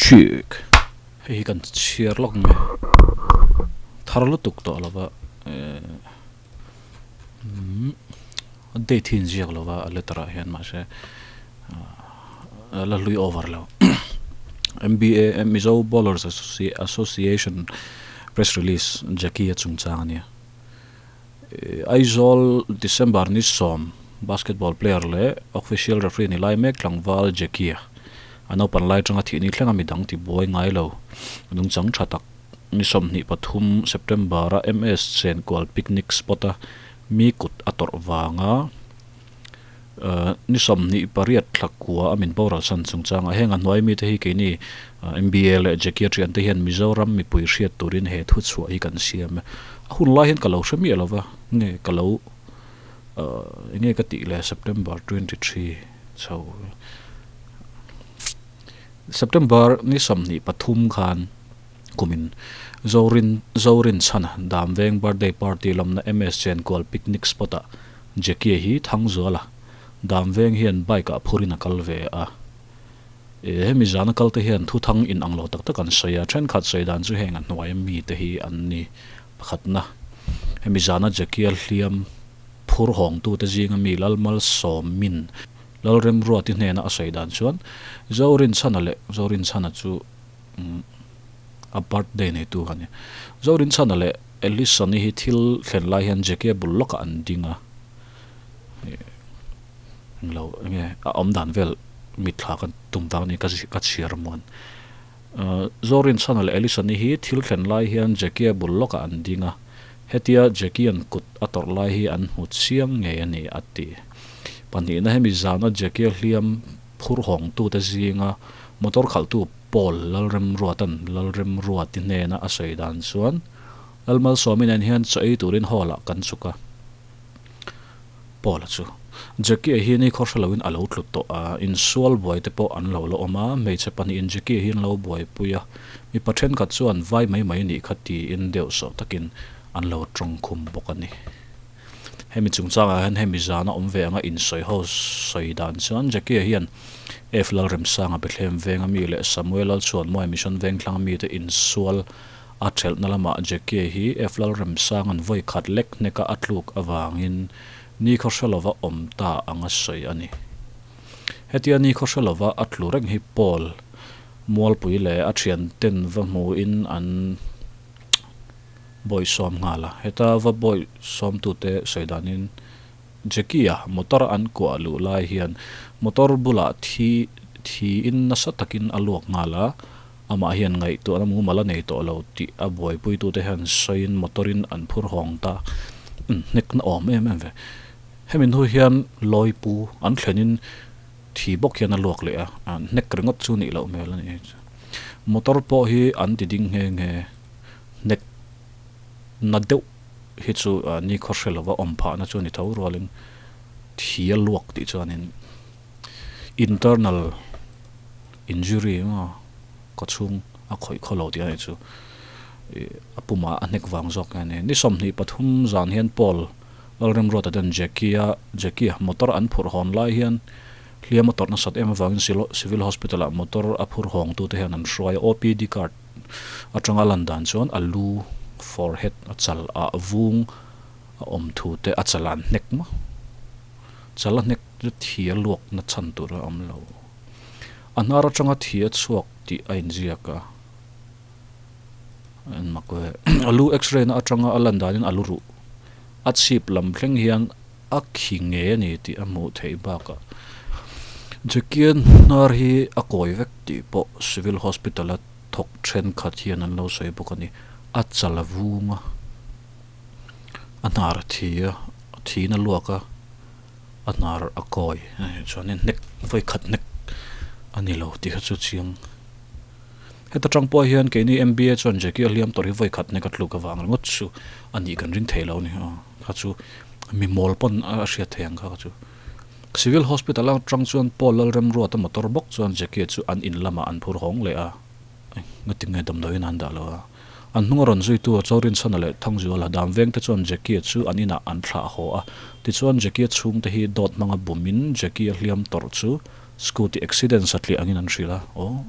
Chik. Hei hi kan chhiar lawk nge thar lutuk tawh lova a date hi inziak lova a letter ah hian mahse la hlui over lo M_B_A Mizo Bowlers Association press release Jackie a chungchang a nia. Aizawl December ni sawm basketball player leh official referee ni lai mek tlangval Jackie-a a naupan lai atanga thih ni thleng a midang ti buai ngai lo. Nungchang tha tak ni 23 September-a MS Chenkual picnic spot-a mi kut a tawrh vanga Ni 28 thla kua a min boral san chungchangah heng a hnuai mite hi keini MBA leh Jackie Thian te hian Mizoram mipui hriat turin he thu chhuah hi kan siam e. A hun lai hian ka lo hre miah lova, nge ka lo enge ka tih le September 23 chho September ni 23 khan kumin Zorin Zorinchhana Damveng birthday party lawmna MS Chenkual picnic spot ah Jackie hi Thangzuala dam veng hian bike ah phurin a kal ve a. E hemi zana kal te hian thuthang in ang lo tak tak an sawi a, thenkhat sawi dan chu heng a hnuai mi te hi an ni pakhatna. Hemi zana Jackie a hliam phur hawng tu te zinga mi Lalmalsawm min Lalremruati hnena a sawi dan chuan Zorinchhana leh Zorinchhana chu a birthday neitu a ni. Zorinchhana leh Ellison-i hi thil thlen lai hian Jackie-a bul lawkah an ding a, englo enge a awm dan vel mitthla ka tum vang a ni ka chhiar muan. Zorinchhana leh Ellison-i hi thil thlen lai hian Jackie-a bul lawkah an ding a, hetia Jackie-a'n kut a tawrh lai hi an hmu chiang ngei a ni a ti. Pahnihna hemi zana Jackie-a hliam phur hawngtute zinga motor khalhtu Paul Lalremruata'n Lalremruati hnena a sawi dan chuan, Lalmalsawmi nen hian chaw ei turin hall ah kan chuk a. Paul-a chu Jackie-a hi ni khaw hre loin a lo tlu tawh a, insual buai te pawh an lo la awm a, hmeichhe pahnihin Jackie-a hi an lo buaipui a, mipa thenkhat chuan vai mai mai nih kha tiin deuh sawh takin an lo tawngkhum bawk a ni. Hemi chungchangah hian hemi zana awm ve anga insawi ho sawi dan chuan Jackie-a hian F Lalremsanga Bethlehem venga mi leh Samuel Lalchhuanmawia Mission Vengthlanga mite insual a thelhna lamah Jackie-a hi F Lalremsanga'n vawi khat lek hneka a tluk avangin nikhaw hre lova awm ta anga sawi a ni. Hetia nikhaw hre lova a tlu reng hi Paul Mualpui leh a thianten va hmuin an Bawi sawm nghal a, heta va bawi sawmtute sawi danin Jackie-a motor an kuah luh lai hian motor bulah thi thiin nasa takin a luak nghal a, amah hian ngaihtuahna mumal a nei tawh lo tih a buaipuitute hian sawiin motor-in an phur hawng ta hnekna awm em em ve. Hemi hnu hian lawipu an thlenin thi bawk hian a luak leh a, hnek ringawt chu nih loh hmel a ni. Motor pawh hi an ti ding nghe nghe. Hnek na deuh hi chu nikhaw hre lova awm phahna chu a ni tho rualin thi a luak tih chuanin internal injury emaw kaw chhung a khawih khaw lo tih a nih chu a pumah a hnek vang zawk nge a ni. Ni 23 zan hian Paul Lalremruata ten Jackie-a Jackie-a motor an phurh hawn lai hian hliam a tawrh nasat em avangin Civil Hospital-ah motor a phur hawngtute hian an hruai a, OPD card Atanga lan dan chuan a lu, forehead, a chal ah vung a awm thu te a chal ah an hnek maw? Chal a hnek chu thi a luak na chhan tur a awm lo. A hnar atanga thi a chhuak tih a inziak a, a en mak ve. A lu x-ray na atanga a lan danin a lu ruh a chhip lam thleng hian a khi ngei a ni tih a hmuh theih bakah Jackie-a hnar hi a kawi vek tih pawh Civil Hospital a thawk thenkhat hian an lo sawi bawk a ni. A chal a vung a, a hnar a thi a, a thiin a luak a, a hnar a kawi chuanin hnek vawi khat hnek a ni lo tih kha chu chiang. Heta tang pawh hian keini M_B_A chuan Jackie a hliam tawrh hi vawi khat hnek a tluk avang ringawt chu a nih kan ring thei lo a ni. Kha chu mi mawl pawn a hriat thei ang kha kha chu. Civil Hospital atang chuan Paul Lalremruata motor bawk chuan Jackie chu an in lamah an phur hawng leh a. Ngatinge damdawiin an dah lo a. An hnung a rawn zuitu a Chorinchhana leh Thangzuala dam veng te chuan Jackie chu an inah an thlah haw a. Tichuan Jackie chhungte hi dawt hmanga bumin Jackie a hliam tawrh chu scooty accident satliah angin an hrilh a. Aw.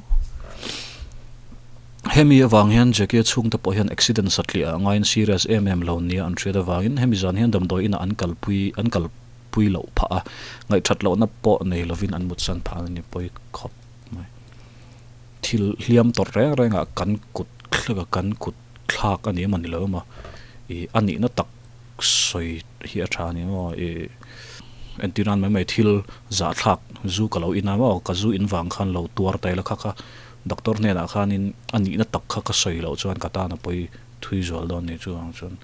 Hemi avang hian Jackie-a chhungte pawh hian accident satliah ah ngaiin serious em em lo nia an hriat avangin hemi zan hian damdawi inah an kalpui an kalpui loh phah a, ngaihthat lohna pawh nei lovin an mutsan phah a ni pawi khawp mai. Thil hliam tawrh reng rengah kan kut kan kut thlak a ni emaw ni lo emaw ih a nihna tak sawi hi a tha a ni maw ih entir nan mai mai thil zahthlak zu ka lo in a maw ka zu in vang khan lo tuar ta ila kha kha doctor hnenah khanin a nihna tak kha ka sawi loh chuan ka tan a pawi thui zual dawn ni chu ang chuan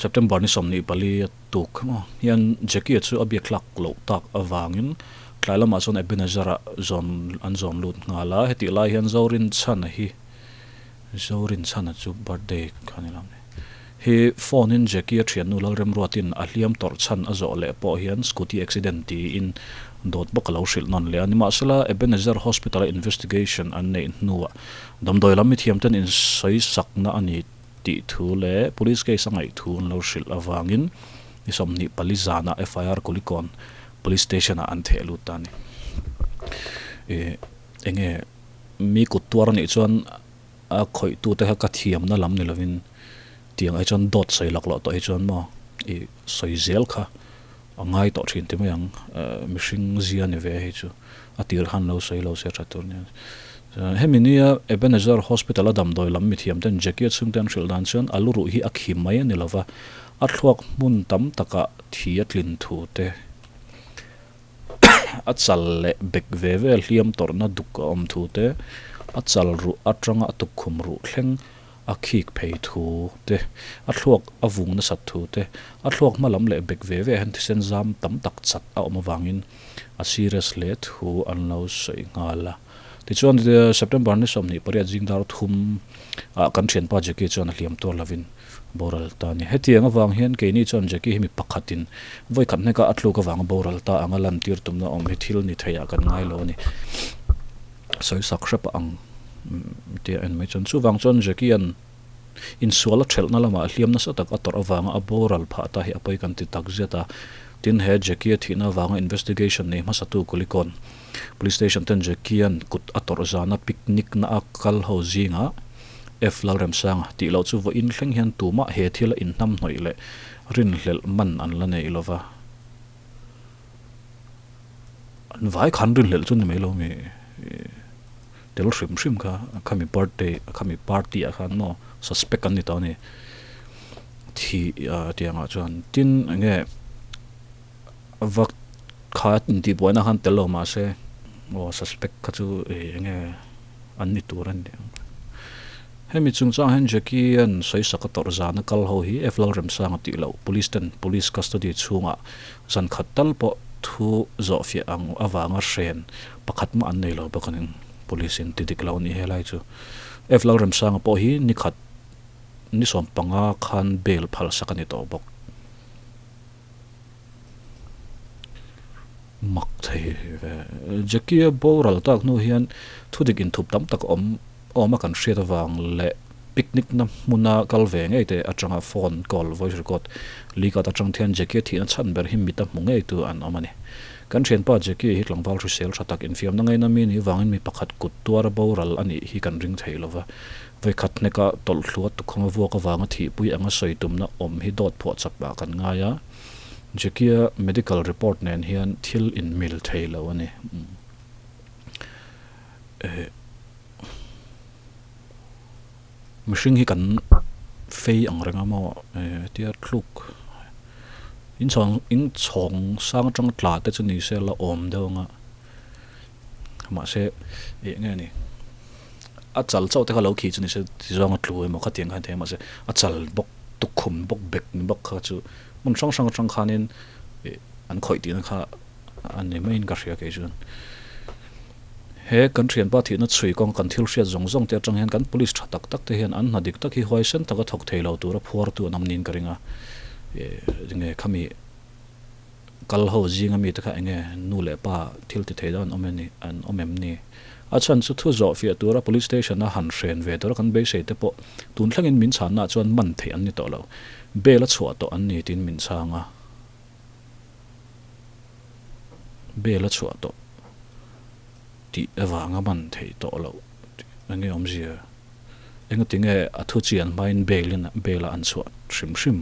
September ni 24 a tuk maw hian Jackie chu a biak hlak loh tak avangin tlai lamah chuan Ebenezer ah zawn an zawn lut nghal a hetih lai hian Zorinchhana hi Zorinchhana chu birthday kha ni lo ni. Hi phone in Jackie a thiannu Lalremruatin a hliam tawrh chhan a zawh leh pawh hian scooty accident tiin dawt bawk a lo hrilh nawn leh a. Nimahsela, Ebenezer Hospital a investigation an neih hnuah damdawi lam mithiamten insawisakna a ni tih thu leh police case a ngaih thu an lo hrilh avangin ni 24 zanah FIR Kulikawn Police Station ah an theh lut ta a ni. Enge mi kut tuar a nih chuan A khawihtute kha ka thiamna lam ni lovin tiang ai chuan dawt sawi lak loh tawh hi chuan maw i sawi zel kha a ngai tawh thin ti mai ang. Mihring zia ni ve hei chu a tir khan lo sawi lo se tha tur nia. Hemi nia Ebenezer Hospital a damdawi lam mithiam ten Jackie a chhungte an hrilh dan chuan a luruh hi a khim mai a ni lova, a thluak hmun tam takah thi a tlin thu te, A chal leh bek ve ve hliam tawrhna duk a awm thu te, a chal ruh atanga a tukkhum ruh thleng a khik phei thu te, a thluak a vung nasat thu te, a thluak hma lam leh bek ve ve hian thisen zam tam tak chat a awm avangin a serious hle thu an lo sawi nghal a. Tichuan, September ni 28 zing dar thum ah kan thianpa Jackie chuan a hliam tuar lovin boral ta a ni. Hetiang avang hian keini chuan Jackie hi mi pakhatin vawi khat hneka a tluk avanga boral ta anga lantir tumna awm hi thil ni theiah kan ngai lo a ni. Sawi sak hrep a ang tia en mai chuan. Chuvang chuan Jackie-a'n insual a thelhna lamah hliam nasa tak a tawrh avanga a boral phah ta hi a pawi kan ti tak zet a. Tin, he Jackie-a thihna avanga investigation nei hmasatu Kulikawn Police Station ten Jackie-a'n kut a tawrh zana picnic na a kal ho zingah F Lalremsanga tih loh chu vawiin thleng hian tumah he thil a inhnamhnawih leh rinhlelh man an la nei lova. An vai khan rinhlelh chu ni mai lo mi tel hrim hrim kha khami birthday khami party ah khan maw suspect an ni tawh a ni thi tiangah chuan tin enge va kha intihbuaina khan tel lo mahse aw suspect kha chu enge an ni tur a ni ang. Hemi chungchang hian Jackie-a'n sawisak a tawrh zana kal ho hi F Lalremsanga tih loh Police ten Police custody chhungah zan khat tal pawh thu zawhfiah ang avanga hren pakhat mah an nei lo bawk a ni. Police in ti dik lo a nih helai chu. F Lalremsanga pawh hi ni khat ni 15 khan bail phalsak a ni tawh bawk. Mak thei ve. Jackie-a boral tak hnu hian thudik inthup tam tak awm awm a kan hriat avang leh picnic na hmuna kal ve ngei te atanga phone call voice record leak out atang thian Jackie-a thihna chhan ber hi mit a hmu ngei tu an awm a ni. Kan thianpa Jackie hi tlangval hrisel tha tak infiamna ngaina mi ni vangin mi pakhat kut tuara boral a nih hi kan ring thei lova. Vawikhat hneka tawlhhlua tukhama vuak avanga thihpui anga sawi tumna awm hi dawt phuah chap ah kan ngai a. Jackie-a medical report nen hian thil inmil thei lo a ni. Eh, mihring hi kan fei ang reng a maw? Eh, hetia thluk inchhawng inchhawng sang atanga tla te chu ni se la awm deuh ang a. Mahse, eh nge ni? A chal chauh te kha lo khi chu ni se tizawng a tlu emaw khatiang khan thei a mahse a chal bawk tukkhum bawk bek ni bawk kha chu hmun hrang hrang atang khanin ih an khawih tihna kha a ni maiin ka hria kei chuan. He kan thianpa thihna chhui kawng kan thil hriat zawng zawng te atang hian kan police tha tak tak te hian an hna dik tak hi huaisen taka thawk thei lo tura phuartu an awm niin ka ring a ih enge khami Kal ho zinga mite kha enge nu leh pa thil ti thei deuh an awm em ni an awm em ni? A chhan chu thu zawh fiah tura police station a han hren ve tura kan beisei te pawh tun thlengin min chhanna ah chuan man theih an ni tawh lo. Bail a chhuah tawh an ni tiin min chhang a. Bail a chhuah tawh tih avanga man theih tawh loh tih enge awmzia? Engatinge a thu chian hmain bail in bail a an chhuah hrim hrim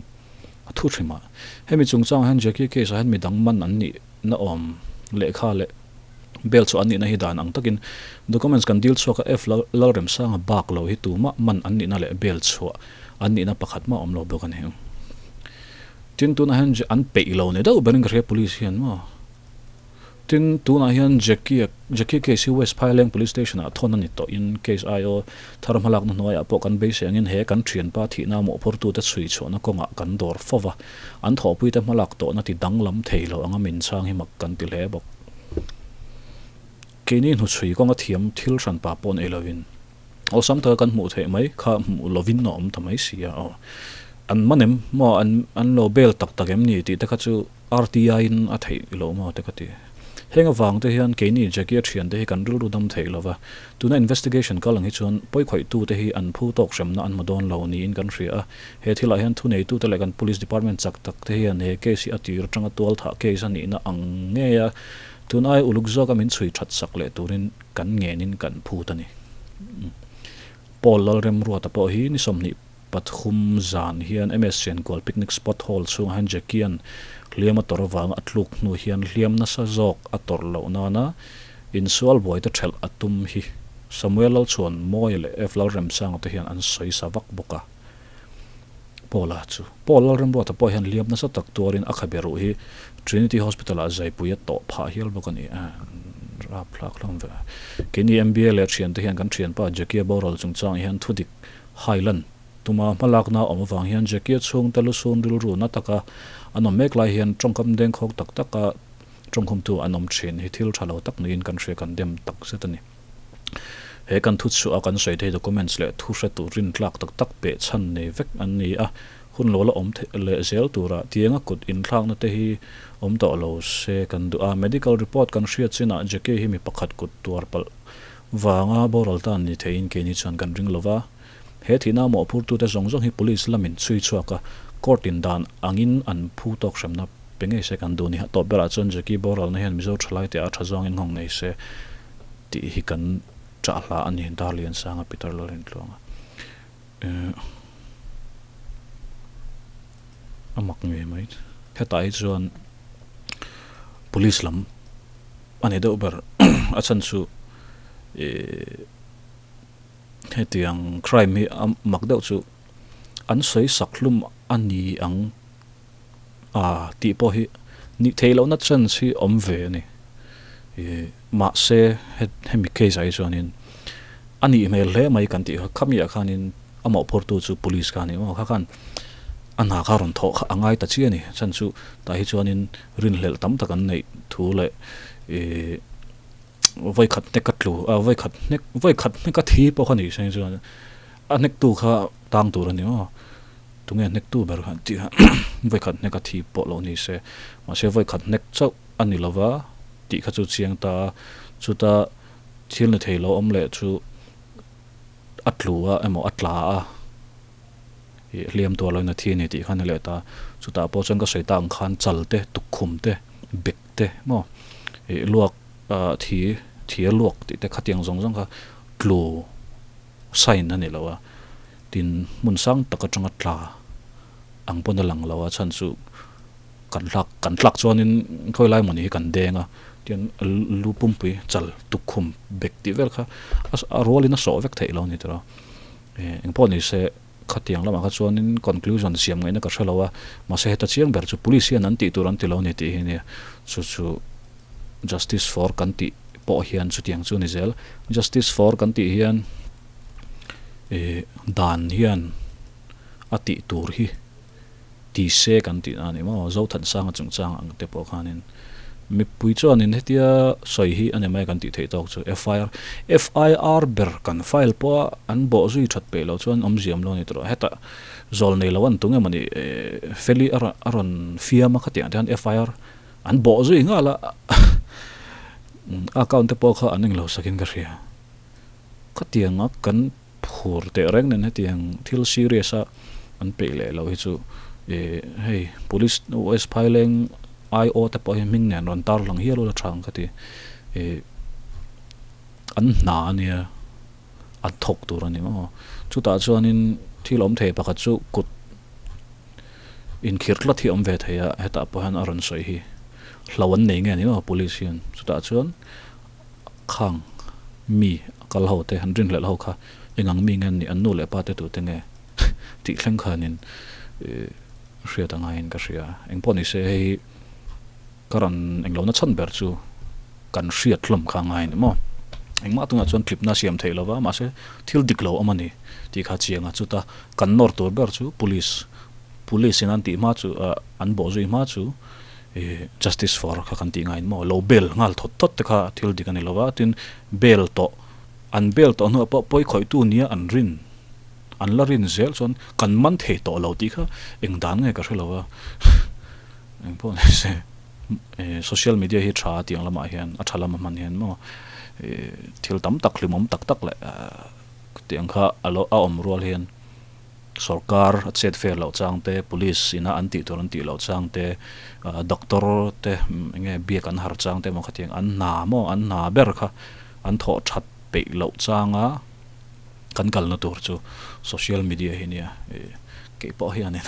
a thu hrim a. Hemi chungchang hian Jackie case ah hian midang man an nih na awm lehkha leh bail chhuah an nihna hi dan ang takin documents kan dil chhuak a F Lalremsanga bak lo hi tumah man an nihna leh bail chhuah an nihna pakhat mah awm lo bawk a ni. Tin tunah hian an peih lo ni deuh berin ka hria police hian maw. Tin, tunah hian Jackie-a Jackie case hi West Phaileng Police Station-ah thawn a ni tawh in case IO thar hmalakna hnuaiah pawh kan beisei angin he kan thianpa thihna mawhphurtute chhui chhuahna kawngah kan dawr fo va, an thawhpuite hmalak tawhna ti danglam thei lo anga min chhang hi mak kan ti hle bawk. Keini hnuchhui kawnga thiam thil hranpa pawh nei lovin awlsam taka kan hmuh theih mai kha hmuh lovin a awm ta mai si a aw. An man em maw an an lo bel tak tak em ni tih te kha chu RTI in a theih loh maw te ka ti. Heng avang te hian keini Jackie-a thian te hi kan rilru dam theih lo va, tuna investigation kal ang hi chuan pawikhawihtu te hi an phu tawk hremna an hmu dawn lo niin kan hria a. He thilah hian thuneitu te leh kan Police Department chak tak te hian he case hi a tir atanga tualthah case a nihna ang ngei a, tun ai uluk zawka min chhui that sak leh turin kan ngenin kan phut a ni. Paul Lalremruata pawh hi ni 20 pathum zan hian MS Siankual Picnic Spot Hall chhungah hian Jackie-a'n hliam a tawrh avanga a tluk hnu hian hliam nasa zawk a tawrh loh nana insual buaite ṭhelh a tum hi Samuel Lalchhuan Mawia leh F Lalremsanga te hian an sawi sa vak bawk a. Paula chu Paul Lalremruata pawh hian hliam nasa tak tuarin a khabe ruh hi Trinity Hospital-ah zaipui a tawh phah hial bawk a ni. Rapthlak hlawm ve. Keini MBA leh ṭhiante hian kan ṭhianpa Jackie-a boral chungchang hian thudik Highland tuma hmalakna awm avang hian Jackie-a chhungte lusun rilru na taka an awm mek lai hian tawngkam dengkhawk tak taka tawngkhumtu an awm thin hi thil tha lo tak niin kan hria kan dem tak zet a ni. He kan thu chhuah a kan sawi thei documents leh thu hre tur rintlak tak tak peh chhan nei vek an ni a, hun lo la awm leh zel tura tianga kut inthlakna te hi awm tawh lo se kan duh a. Medical report kan hriat chinah Jackie hi mi pakhat kut tuar palh Vanga boral tan ni theiin keini chuan kan ring lova, he thihna mawhphurtute zawng zawng hi police lamin chhui chhuak a, court in dan angin an phu tawk hremna pe ngei se kan duh ni. A tawp berah chuan Jackie boralna hian Mizo thalaite a tha zawngin nghawng nei se tih hi kan chah hla a ni, Darliansanga Peter Lalrintluanga. A mak ngei mai. Hetah hi chuan police lam a ni deuh ber. A chhan chu ih hetiang crime hi a mak deuh chu an sawi sak hlum a ni ang a tih pawh hi nih theih lohna chance hi awm ve a ni. Ih mahse hemi case ah hi chuanin a nih hmel hle mai kan tih kha khami ah khanin a mawhphurtu chu police kha a ni maw kha khan a hna kha rawn thawh kha a ngai ta chiah a ni. Chhan chu tah hi chuanin rinhlelh tam tak an neih thu leh ih vawikhat hnek a tlu a vawikhat hnek vawikhat hnek a thi pawh kha ni se chuan a hnektu kha tang tur a ni maw tunge hnektu ber kha tih kha vawikhat hnek a thi pawh lo ni se mahse vawikhat hnek chauh a ni lova tih kha chu chiang ta a chuta thil ni thei lo awm leh chu a tlu a emaw a tla a. Ih hliam tuar loin a thi a ni tih kha ni leh ta. Chutah pawh chuan ka sawi tak ang khan chal te, tukkhum te, bek te maw ih luak ah thi thi a luak tih te khatiang zawng zawng kha tlu sign a ni lo a. Tin hmun sang tak atanga tla ang pawn a lang lo a chhan chu kan hlak kan tlak chuanin khawi lai mawni hi kan deng a tian lu pumpui chal tukkhum bek tih vel kha a rualin a sawh vek theih lo a ni tawh a. Engpawh ni se, khatiang lamah kha chuanin conclusion siam ngaihna ka hre lo a, mahse heta chiang ber chu police hian an tih tur an ti lo a ni tih hi nia. Chu chu justice for kan tih pawh hian chutiang chu a ni zel. Justice for kan tih hian ih dan hian a tih tur hi ti se kan tih a ni maw? Zothansanga chungchang ang te pawh khanin mipui chuanin hetia sawi hi a ni mai kan tih theih tawk chu FIR FIR ber kan file pawha an bawh zui that peih loh chuan awmziam lo a ni tawh hetah zawl nei lo an tung emaw ni Feli a rawn a rawn fiam a khatiang te hian FIR an bawh zui nghal a account te pawh kha an englo sakin ka hria khatianga kan Phur teh reng nen hetiang thil serious a an peih leh loh hi chu ih hei police US phaileng IO te pawh hi hming nen rawn tar lang hial ula tha ang ka ti ih an hna a nia an thawk tur a ni maw. Chutah chuanin thil awm thei pakhat chu kut inkhir tlat hi a awm ve thei a, hetah pawh hian a rawn sawi hi hlo an nei nge ni maw police hian. Chutah chuan khang mi kal ho te an rinhlelh ho kha eng ang mi nge an nih, an nu leh pa te tute nge tih thleng khanin hriat a ngaiin ka hria. Engpawh ni se hei hi ka rawn englohna chhan ber chu kan hriat hlawm kha a ngai a ni maw. Engmah tunah chuan tlipna a siam theih lova mahse thil dik lo awm a ni tih kha a chiang a, chuta kan nawr tur ber chu police, police in an tih hma chu an bawhzui hma chu Ih justice for kha kan tih ngaiin maw lo bail nghal thawt thawt te kha thil dik a ni lova, tin bail tawh an bail tawh hnuah pawh pawi khawihtu nia an rin an la rin zel chuan kan man thei tawh lo tih kha eng dan nge ka hre lo a, engpawh ni se ih social media hi tha tiang lamah hian a tha lama hman hian maw ih thil tam tak hlimawm tak tak leh tiang kha a lo a awm rual hian. Sorkar a chet fel loh chang te, police ina an tih tur an tih loh chang te, doctor te enge biak an har chang te emaw khatiang an hna maw an hna ber kha an thawh that peih loh changa kan kalna tur chu social media hi nia kei pawh hianin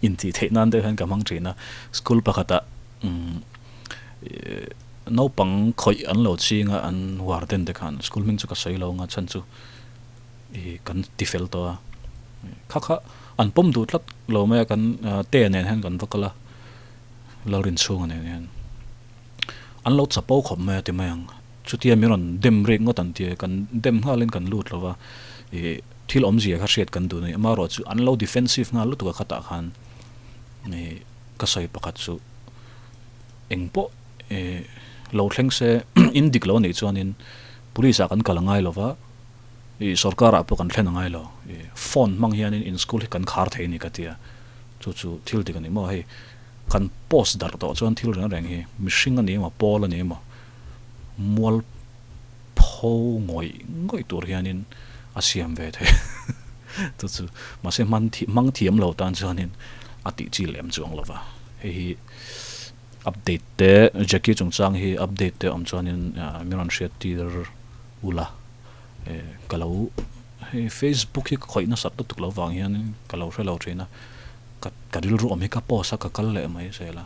intih theih nan deuh hian ka hmang thin a, school pakhatah naupang khawih an lo ching a an warden te khan school hming chu ka sawi lo ang a chhan chu. Ih kan ti fel tawh a, kha kha an pawm duh tlat lo mai a kan te nen hian kan va kal a, Lalrinchhunga nen hian an lo chapo khawp mai a ti mai ang, chutia min rawn dem rik ngawt an ti a, kan dem nghalin kan lut lo va, ih thil awmzia kha hriat kan duh a ni, amaherawhchu an lo defensive nghal lutuk a khatah khan ih ka sawi pakhat chu engpawh ih lo thleng se in dik lo anih chuanin police ah kan kal a ngai lo va. Ih sorkar ah pawh kan thlen a ngai lo. Ih phone hmang hianin in school hi kan khar thei a ni ka ti a. Chu chu thil dik a ni maw hei kan post darh tawh chuan thil reng reng hi mihring a ni emaw pawl a ni emaw mual pho ngawih ngawih tur hianin a siam ve thei chu chu mahse hman hmang thiam lo tan chuanin a tih chi lem chuang lo va. Hei hi update te Jackie chungchang hi update te awm chuanin min rawn hriat tir ula. Ka lo hei Facebook hi ka khawih nasat lutuk lo vang hian ka lo hre lo thin a, ka ka rilru awm hi ka post a ka kal leh mai zel a.